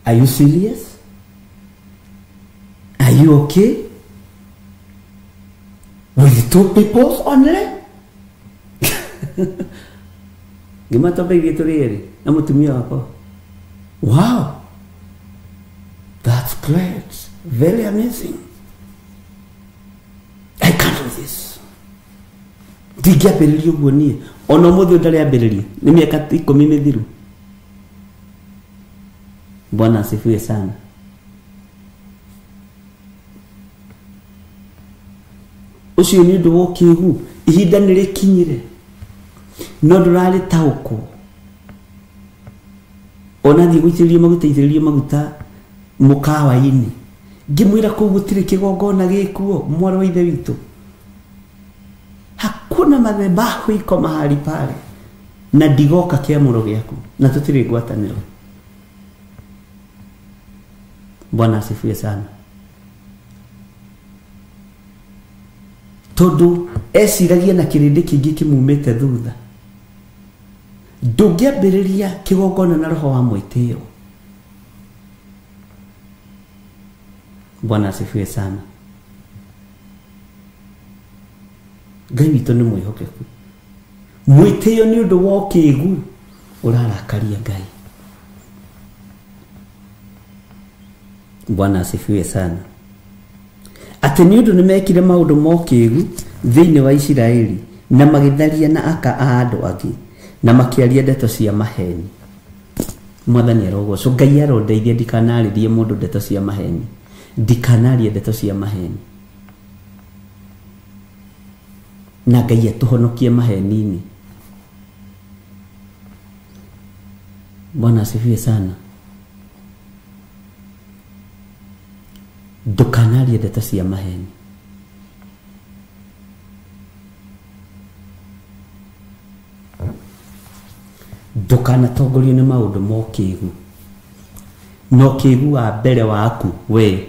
Are you serious? Are you okay? With 2 people only? Ngĩmwĩra twambĩrĩirie tũrĩ erĩ na mũtumia wakwa. Wow! That's great. Very amazing. I can't do this. Ndingĩambĩrĩria ũguo niĩ. Ona ũmũthĩ ũyũ ndarĩambĩrĩria. Nĩ mĩaka 10 mĩthiru. Bwana asifiwe sana. Ũcio nĩ ũndũ wa ũkĩgu. Ihinda nĩ rĩkinyire. No ndũrarĩtaũkwo. Ona thiĩ gũitĩrĩrio maguta, itĩrĩrio maguta mũkawa-inĩ. Ngĩmwĩra kũu gũtirĩ kĩgongona gĩkuo, mwarĩ wa ithe witũ. Hakuna madhabahu iko mahali pale. Na ndigoka kĩamũro gĩaku. Na tũtirĩ ngwatanĩro. Bwana asifiwe sana. Tondũ eciragia na kĩrĩndĩ kĩingĩ kĩmumĩte thutha. Ndũngĩambĩrĩria kĩgongona na roho wa mwĩtĩo. Bwana asifiwe sana. Ngai witũ nĩ mwĩhokeku. Mwĩtĩo nĩ ũndũ wa ũkĩgu ũrarakaria Ngai. Bwana asifiwe sana. Atĩ nĩ ũndũ nĩmekire maũndũ ma ũkĩgu thĩinĩ wa Isiraeli na magĩtharia na aka a andũ angĩ na makĩaria ndeto cia maheni. Mwathani arogocwo. Ngai arondeithia ndikanarĩrie mũndũ ndeto cia maheni. Ndikanarie ndeto cia maheni. Na Ngai atũhonokie maheni-inĩ. Bwana asifiwe sana. Ndũkanarie ndeto cia maheni. Ndũkanatongorio nĩ maũndũ ma ũkĩgu. Na ũkĩgu wa mbere waku we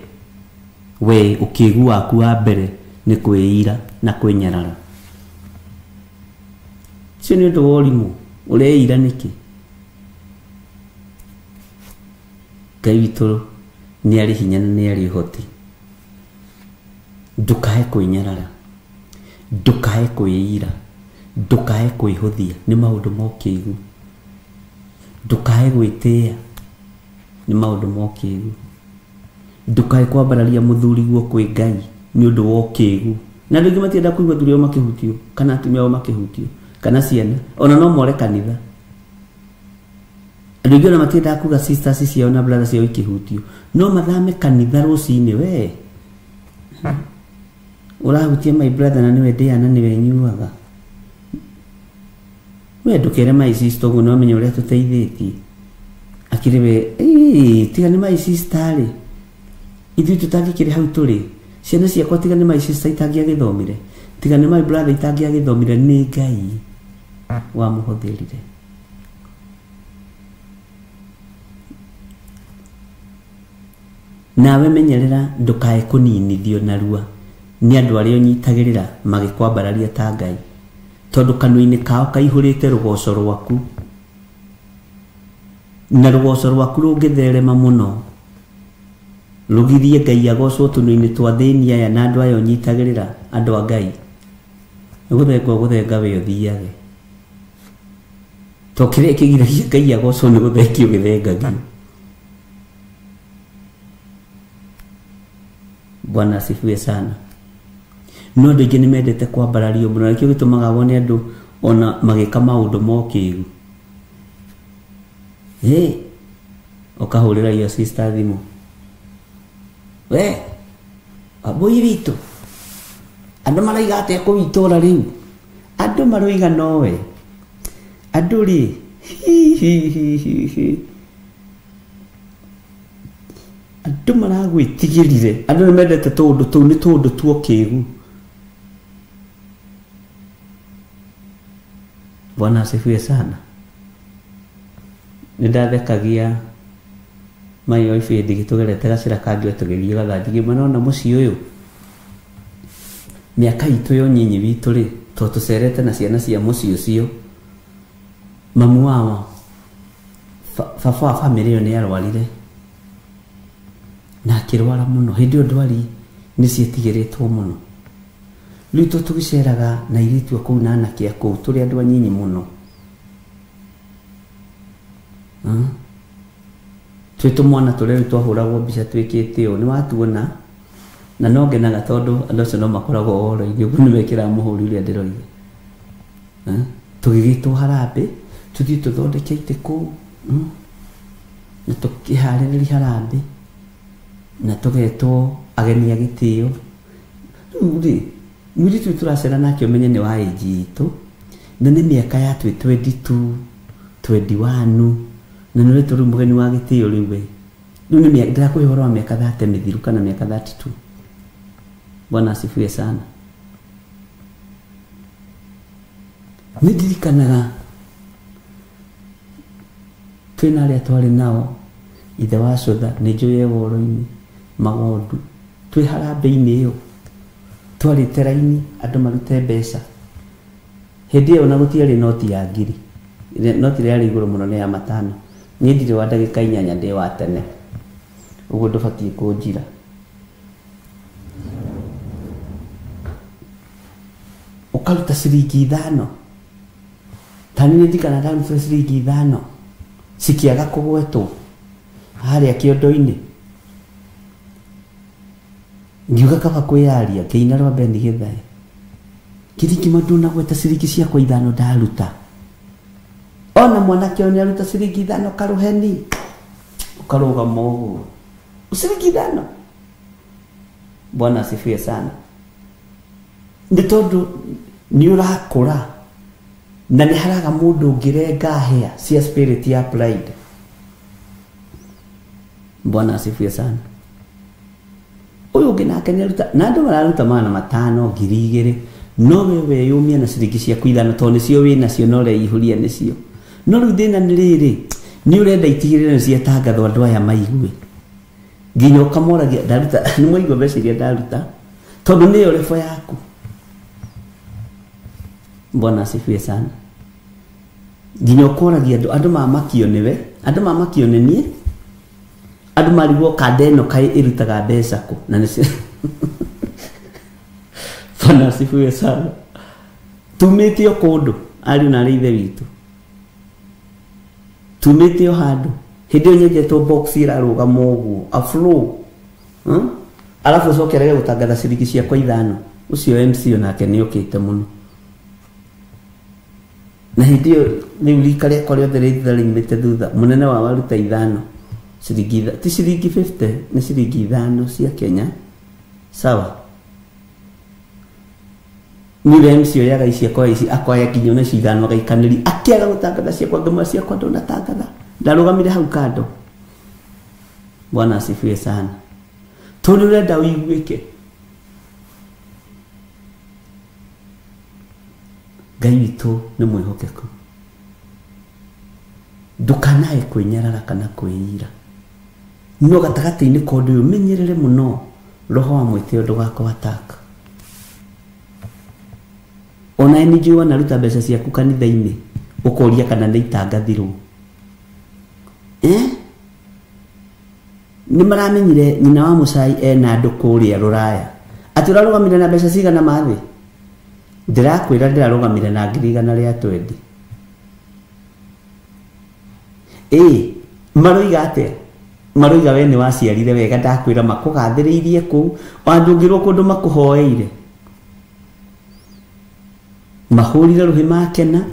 ũkĩgu waku wa mbere Nĩ kwĩira na kwĩnyarara. Ũcio nĩ ũndũ wa ũrimũ. Ũreira nĩkĩ? Ngai witũ nĩ arĩ hinya na nĩ arĩ ũhoti. Ndũkae kwĩnyarara, ndũkae kwĩira, ndũkae kwĩhũthia nĩ maũndũ ma ũkĩgu. Ndũkae gwĩtĩĩa nĩ maũndũ ma ũkĩgu. Ndũkae kwambararia mũthuriguo kwĩ Ngai nĩ ũndũ wa ũkĩgu. Na andũ aingĩ matienda kũigua athuri ao makĩhutio kana atumia ao makĩhutio kana ciana, ona no more kanitha. Andũ aingĩ ona matiendaga kuga sisters ciao na brothers ciao ikĩhutio, no mathame kanitha rũcinĩ. We ũrahutia my brother na nĩwe ndĩaga na nĩwe nyuaga. We ndũkere my sister ũguo, nĩwamenya ũrĩa tũteithĩtie. Akĩrĩ we tiga nĩ my sister rĩ, ithuĩ tũtangĩkĩrĩ hau tũrĩ. Ciana ciakwa tiga nĩ my sister itangĩagĩthomire, tiga nĩ my brother itangĩagĩthomire, nĩ Ngai wamũhũthĩrire. Nawe menyerera ndũkae kũninithio narua nĩ andũ arĩa ũnyitagĩrĩra magĩkwambararia ta Ngai, tondũ kanua-inĩ kao kaihũrĩte rũgoco rwaku, na rũgoco rwaku rũngĩtherema mũno rũgirie Ngai agocwo tũnua-inĩ twa thĩni aya na andũ aya ũnyitagĩrĩra, andũ a Ngai. Nĩ gũthenga ũgũthenga we ũthiage, to kĩrĩa kĩgiragia Ngai agocwo nĩ gũthengio gĩthengagio. Bwana asifiwe sana. No andũ aingĩ nĩ mendete kwambarario mũno, nĩkĩo gĩtũmaga wone andũ ona magĩka maũndũ ma ũkĩgu. Ĩ ũkahũrĩra your sister thimũ, we wambũi witũ, andũ maraiga atĩa kũu itũra rĩu? Andũ maroiga nowe. Andũ rĩ, hi hi hi hi hi, andũ maragwĩtigĩrire. Andũ nĩ mendete tũũndũ tũu, nĩ tũũndũ twa ũkĩgu. Bwana asifiwe sana. Nĩ ndathekagia mai wa ibĩndĩ gĩtũgerete gacĩra kangĩ tũgĩthiĩ gathanji ngĩmwĩra nona mũciĩ ũyũ mĩaka itũ ya ũnyinyi witũ rĩ, to tũcerete na ciana cia mũciĩ ũcio, mamu wao baba wa bamĩrĩ ĩyo nĩ arwarire na akĩrwara mũno. Hĩndĩ ĩyo ndwari nĩ cietigĩrĩtwo mũno. Rĩu to tũgĩceraga na airĩtu a kũu na anake a kũu tũrĩ andũ anyinyi mũno, twĩ tũmwana tũrĩa rĩu twahũragwo mbica twĩkĩte ũũ, nĩ watuona. Na no ngenaga tondũ andũ acio no makoragwo ũhoro-inĩ ũguo, nĩ mekĩraga mũhũri ũrĩa ndĩroiga. Tũgĩgĩtwo harambĩ tũthiĩ tũthondeke itĩ kũu, na tũkĩharĩrĩria harambĩ, na tũgetwo ageni a gĩtĩo. Rĩu rĩ, mũirĩtu ũyũ tũracera nake ũmenye nĩ wa age itũ, na nĩ mĩaka ya twĩ 22, 21, na nĩ ũretwo rĩu mũgeni wa gĩtĩo rĩu we. Rĩu nĩ ndĩrakũhe ũhoro wa mĩaka 30 mĩthiru kana mĩaka 32. Bwana asifiwe sana. Nĩ ndirikanaga twĩna arĩa twarĩ nao, ithe wa cũtha nĩ njũĩ e woro-inĩ magondu, twĩ harambĩ-inĩ ĩyo twarĩte raini andũ marute mbeca. Hĩndĩ ĩyo na gũtiarĩ noti ya ngiri, noti ĩrĩa yarĩ igũrũ mũno nĩ ya matano. Niĩ ndirĩ wa ndagĩka inyanya, ndĩ wa tene, ũguo ndũbatiĩ kũnjira. Ũkaruta ciringi 5, ta niĩ ndirikana ndarutire ciringi 5 cikĩaga kũgwetwo harĩa kĩondo-inĩ. Ngiuga kaba kwĩyaria, ngĩina rwa Beni Gĩthae, ngiri ngima ndũnagweta ciringi ciakwa 5 ndaruta. Ona mwanake ũyũ nĩaruta ciringi 5 karũheni, ũkarũgama ũguo ciringi 5. Bwana asifiwe sana. Nĩ tondũ nĩ ũrakũra na nĩ haraga mũndũ ũngĩrenga hĩa cia spirit ya pride. Bwana asifiwe sana. Ũyũ ũngĩ nake nĩaruta, na andũ mararuta 500, 2000, no we weyũmia na ciringi ciaku 5 tondũ nĩcio wĩ nacio na ũreihũria nĩcio. No rĩu thĩna nĩ rĩrĩ, nĩ ũrenda itigĩrĩre nĩ ciatangathwo andũ aya maigue, nginya ũkamoragia ndaruta, nĩ mwaigua mbeca iria ndaruta, Tondu niyo level yaku. Bwana asifiwe sana. Nginya ũkoragia andũ, andũ mamakio nĩwe, andũ mamakio nĩ niĩ, andũ marigwo kanda ĩno kaĩ ĩrutaga mbeca kũ, na nĩ Bwana asifiwe sana. Tumĩte o kũndũ ariũ na arĩ ithe witũ, tumĩte o handũ. Hĩndĩ ĩyo nyenjetwo box ĩrarũgama ũguo a flow, alafu ũcoke arege gũtangatha ciringi ciakwa 5. Ũcio MC onake nĩ okĩte mũno. Na hĩndĩ ĩyo rĩu rika rĩakwa rĩothe rĩ thutha rĩumĩte thutha, mũnene wa waruta 5 ciringi, ti ciringi 50, nĩ ciringi 5 cia Kenya. Sawa. Niwe MC oyaga ici akoya ici akoya nginya ona ici 5 agaikanĩria, akĩaga gũtangatha ciakwa, ngamwa ciakwa ndũnatangatha, ndarũgamire hau kando. Bwana asifiwe sana. Tondũ ũrenda ũiguĩke. Ngai witũ nĩ mwĩhokeku. Ndũkanae kwĩnyarara kana kwĩira. No gatagatĩ-inĩ ka ũndũ ũyũ menyerere mũno roho wa mwĩtĩo ndũgakũ attack. Ona ningĩ wanaruta mbeca ciaku kanitha-inĩ ũkoria kana nĩ itangathirwo. Nĩ maramenyire nyina wa Mũcai ena andũ kũrĩa Rũraya. Atĩ ũrarũgamire na mbeca cigana mathĩ? Ndĩrakwĩra ndĩrarũgamire na 120,000. Maroiga atĩa? Maroiga we nĩ waciarire wega, ndakwĩra makũgathĩrĩirie kũu, ona ndũngĩrwo kũndũ makũhoeire. Mahũrire rũhĩ makena,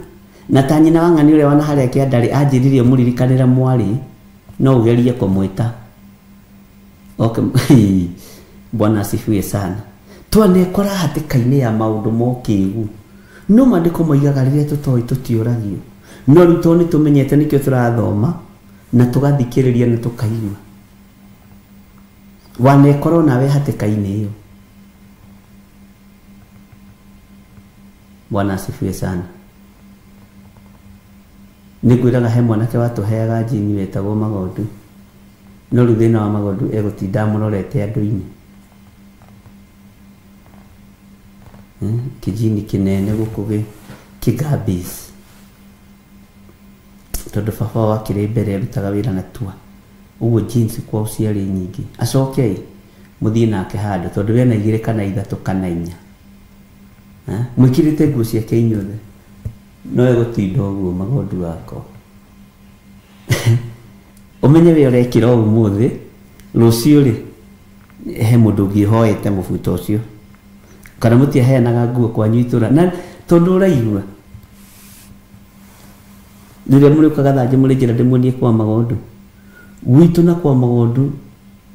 na ta nyina wa ng'ani ũrĩa wana harĩa kĩandarĩ anjĩrire mũririkanĩre mwarĩ, no ũgerie kũmwĩta. Okay. Bwana asifiwe sana. Twanekora hatĩka-inĩ ya maũndũ mokĩgu. No maandĩko moigaga rĩrĩa tũtoĩ tũtiũragio. No rĩu tondũ nĩ tũmenyete nĩkĩo tũrathoma na tũgathikĩrĩria na tũkaigua. Wanekora onawe hatĩka-inĩ ĩyo. Bwana asifiwe sana. Nĩngwĩraga he mwanake watũheaga njini wetagwo Magondu. No rĩu thĩna wa Magondu egũtinda amũrorete andũ-inĩ. Kijini kinene gũkũ kĩgabis. Tondũ baba wakĩrĩ mbere arutaga wĩra na tua. Ũguo jeans kwao ciarĩ nyingĩ. Acoke mũthiĩ nake handũ tondũ we na 2 kana 3 kana 4. Mwĩkĩrĩte nguo ciake inyuothe. No egũtinda ũguo Magondu wakwa. Ũmenye we ũrekĩra ũmũthĩ, rũciũ rĩ he mũndũ ũngĩ ũhoete mũbuto ũcio. Kana mũtiaheanaga nguo kwanyu itũra. Na tondũ ũraigua rĩrĩa mũrĩũkaga thanjĩ mũrĩ njĩra ndĩmuonie kwa Magondu. Gwitũ na kwa Magondu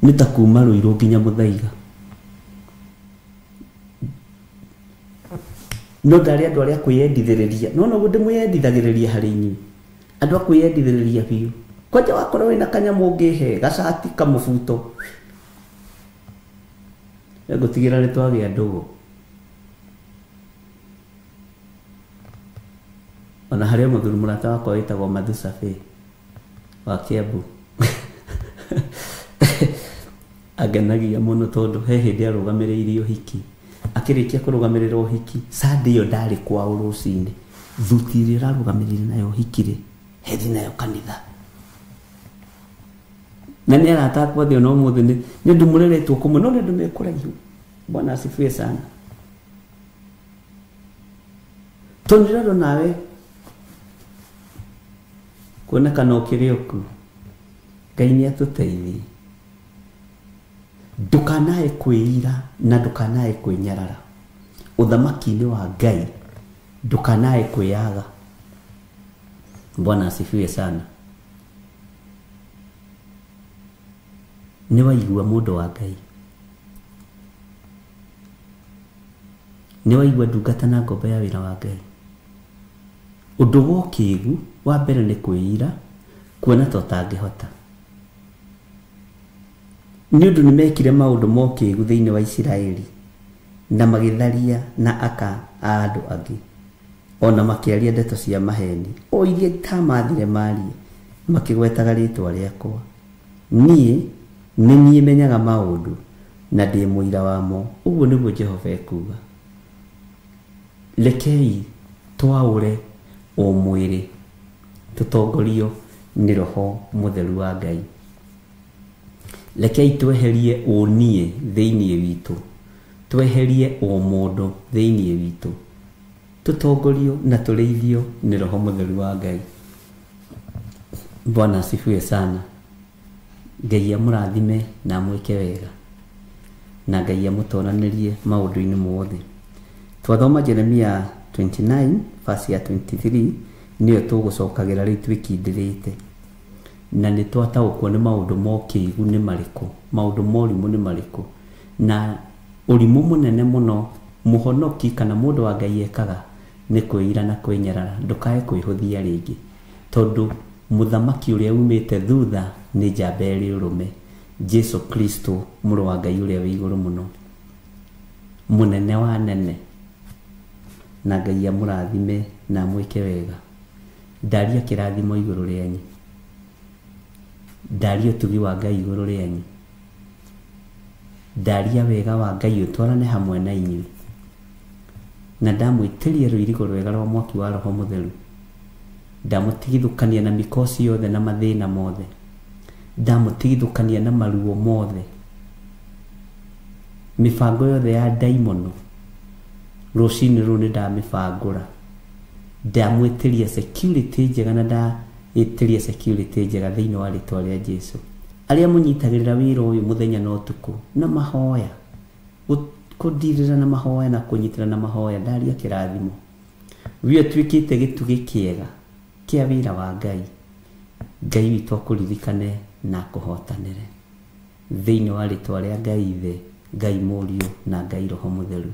nĩ ta kuma Rũirũ nginya Mũthaiga. No ndarĩ andũ arĩa kwĩyendithĩrĩria. No noguo ndĩmwĩyendithagĩrĩria harĩ inyuĩ. Andũ a kwĩyendithĩrĩria biũ. Kwanja wakorwo wĩna kanyamũ ũngĩhe, gacati kamũbuto. Ngũtigĩra nĩ twagĩa ndũgũ. Ona harĩ mũthuri mũrata wakwa wĩtagwo Mathu Sabe wa Kiambu. Angenagia mũno tondũ he hĩndĩ arũgamĩrĩire ũhiki. Akĩrĩkia kũrũgamĩrĩra ũhiki, Sunday ĩyo ndarĩ kwao rũcinĩ. Thuti ĩrĩa ĩrarũgamĩrĩire nayo ũhiki rĩ, hethi nayo kanitha. Na nĩ arata akwa othe ona ũmũthĩ nĩ ũndũ mũreretwo kũmwe, no nĩ ũndũ mekũraihu. Bwana asifiwe sana. Tondũ ndĩrona nawe kuonekana ũkĩrĩ oku. Ngai nĩ atũteithie. Ndũkanae kwĩira na ndũkanae kwĩnyarara. Ũthamaki-inĩ wa Ngai ndũkanae kwĩyaga. Bwana asifiwe sana. Nĩ waigua mũndũ wa Ngai. Nĩ waigua ndungata na ngombo ya wĩra wa Ngai. Ũndũ wa ũkĩgu wa mbere nĩ kwĩira, kuona ta ũtangĩhota. Nĩ ũndũ nĩ mekire maũndũ ma ũkĩgu thĩinĩ wa Isiraeli na magĩtharia na aka a andũ angĩ, ona makĩaria ndeto cia maheni o iria itamathire marie, makĩgwetaga rĩtwa rĩakwa. Niĩ nĩ niĩ menyaga maũndũ, Na ndĩ mũira wamo. Ũguo nĩguo Jehova ekuuga. Rekei twaũre ũmwĩrĩ tũtongorio nĩ Roho Mũtheru wa Ngai. Rekei tweherie ũniĩ thĩinĩ witũ, tweherie ũmũndũ thĩinĩ witũ, tũtongorio na tũrĩithio nĩ Roho Mũtheru wa Ngai. Bwana asifiwe sana. Ngai amũrathime na amwĩke wega, na Ngai amũtoranĩrie maũndũ-inĩ mothe. Twathoma Jeremia 29 verse ya 23 nĩyo tũgũcokagĩra rĩu twĩkindĩrĩte, na nĩ twataũkwo nĩ maũndũ ma ũkĩgu nĩ marĩkũ, maũndũ ma ũrimũ nĩ marĩkũ, na ũrimũ mũnene mũno mũhonoki kana mũndũ wa Ngai ekaga nĩ kwĩira na kwĩnyarara. Ndũkae kwĩhũthia rĩngĩ, tondũ mũthamaki ũrĩa umĩte thutha nĩ njamba ĩrĩ ũrũme, Jesu Kristo mũrũ wa Ngai ũrĩa wĩ igũrũ mũno, mũnene wa nene. Na Ngai amũrathime na amwĩke wega. Ndaria kĩrathimo igũrũ rĩanyu, ndaria ũtugi wa Ngai igũrũ rĩanyu, ndaria wega wa Ngai ũtwarane hamwe na inyuĩ, na ndamwĩtĩria rũirigo rwega rwa mwaki wa Roho Mũtheru. Ndamũtigithũkania na mĩkosi yothe na mathĩna mothe, ndamũtigithũkania na maruo mothe, mĩbango yothe ya ndaimono rũcinĩ rũrũ nĩ ndamĩbangũra. Ndamwĩtĩria security njega na ndaĩtĩria security njega thĩinĩ wa rĩtwa rĩa Jesu. Arĩa mũnyitagĩrĩra wĩra ũyũ mũthenya na ũtukũ na mahoya, kũndirĩra na mahoya na kũnyitĩra na mahoya, ndaria kĩrathimo. We ũtuĩkĩte gĩtugĩ kĩega kĩa wĩra wa Ngai. Ngai witũ akũririkane na akũhotanĩre thĩinĩ wa rĩtwa rĩa Ngai Ithe, Ngai Mũriũ na Ngai Roho Mũtheru.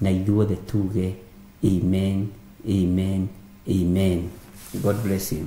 Na ithuothe tuge amen, amen, amen. God bless you.